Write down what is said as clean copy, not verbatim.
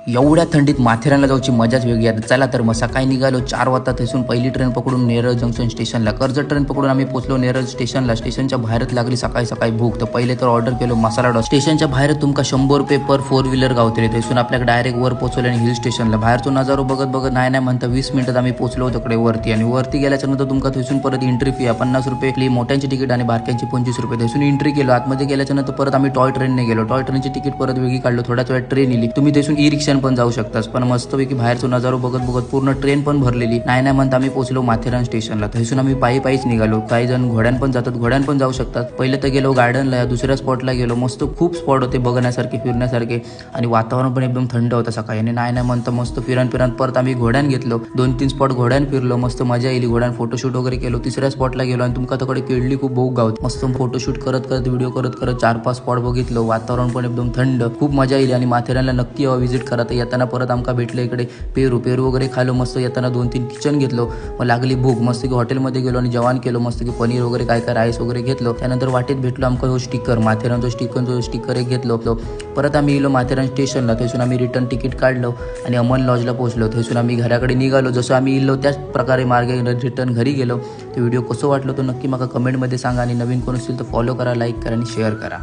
एवढ्या थंडीत माथेरानला जाऊची मजाच वेगळी आहे. चला तर मग सकाळी निघालो 4 वाजता. थंयसून पहिली ट्रेन पकडून नेरळ जंक्शन स्टेशनला. कर्जत ट्रेन पकडून आम्ही पोहोचलो नेरळ स्टेशनला. स्टेशनच्या बाहेरच लागली सकाळी सकाळी भूक, तर पहिले तर ऑर्डर केलो मसाला डोसा. स्टेशनच्या बाहेर तुमका 100 रुपये पर फोर व्हीलर गावतले. थंयसून आपल्याला डायरेक्ट वर पोहोचवलं आणि हिल स्टेशनला. बाहेरचो नजारो बघत बघत नाही नाही म्हणता 20 मिनिटात आम्ही पोहोचलो तिकडे वरती. आणि वरती गेल्याच्या नंतर तुमका थंयसून परत एंट्री फी आहे 50 रुपये आपली मोठ्यांची तिकीट आणि बारक्यांची 25 रुपये. थंयसून एंट्री केलो. आतमध्ये गेल्याच्या नंतर परत आम्ही टॉय ट्रेनने गेलो. टॉय ट्रेनची तिकीट परत वेगळी काढलो. थोड्याच वेळात ट्रेन इली. तुम्ही थंयसून ई रिक्षान पण जाऊ शकतास. पण मस्तपैकी बाहेरचो नजारो बघत बघत पूर्ण ट्रेन पण भरलेली. नाही नाही म्हणता आम्ही पोहोचलो माथेरान स्टेशनला. थंयसून आम्ही पायी पायीच निघालो. काही जण घोड्यान पण जातात, घोड्यान पण जाऊ शकतात. पहिले तर गेलो गार्डनला, दुसऱ्या स्पॉटला गेलो. मस्त खूप स्पॉट होते बघण्यासारखे, फिरण्यासारखे आणि वातावरण पण एकदम थंड होतं सकाळी. आणि नाही नाही म्हणता मस्त फिरान फिरान परत आम्ही घोड्यान घेतलो. दोन तीन स्पॉट घोड्यान फिरलो. मस्त मजा येईल. घोड्यान फोटोशूट वगैरे केलो. तिसऱ्या स्पॉटला गेलो आणि तुमका तिकडे केळली खूप बहु गावत. मस्त फोटोशूट करत करत, व्हिडिओ करत करत चार पाच स्पॉट बघितलो. वातावरण पण एकदम थंड. खूप मजा येईल आणि माथेरानला नक्की व्हिजिट करा. तर येताना परत आमका भेटलं इकडे पेरू. पेरू वगैरे खालो मस्त. येताना दोन तीन किचन घेतलो. मग लागली भूक. मस्त की हॉटेलमध्ये गेलो आणि जेवण केलो. मस्त की पनीर वगैरे काय काय राईस वगैरे घेतलो. त्यानंतर वाटेत भेटलो आमका हो स्टिकर, माथेरानचा स्टिकर. तो स्टिकर एक घेतलो. परत आम्ही गेलो माथेरान स्टेशनला. थंयसून आम्ही रिटर्न तिकीट काढलो आणि अमन लॉजला पोहोचलो. थंयसून आम्ही घराकडे निघालो. जसं आम्ही इलो त्याच प्रकारे मार्गे रिटर्न घरी गेलो. ते व्हिडिओ कसं वाटलं तो नक्की माका कमेंटमध्ये सांगा आणि नवीन कोण असेल तर फॉलो करा, लाईक करा आणि शेअर करा.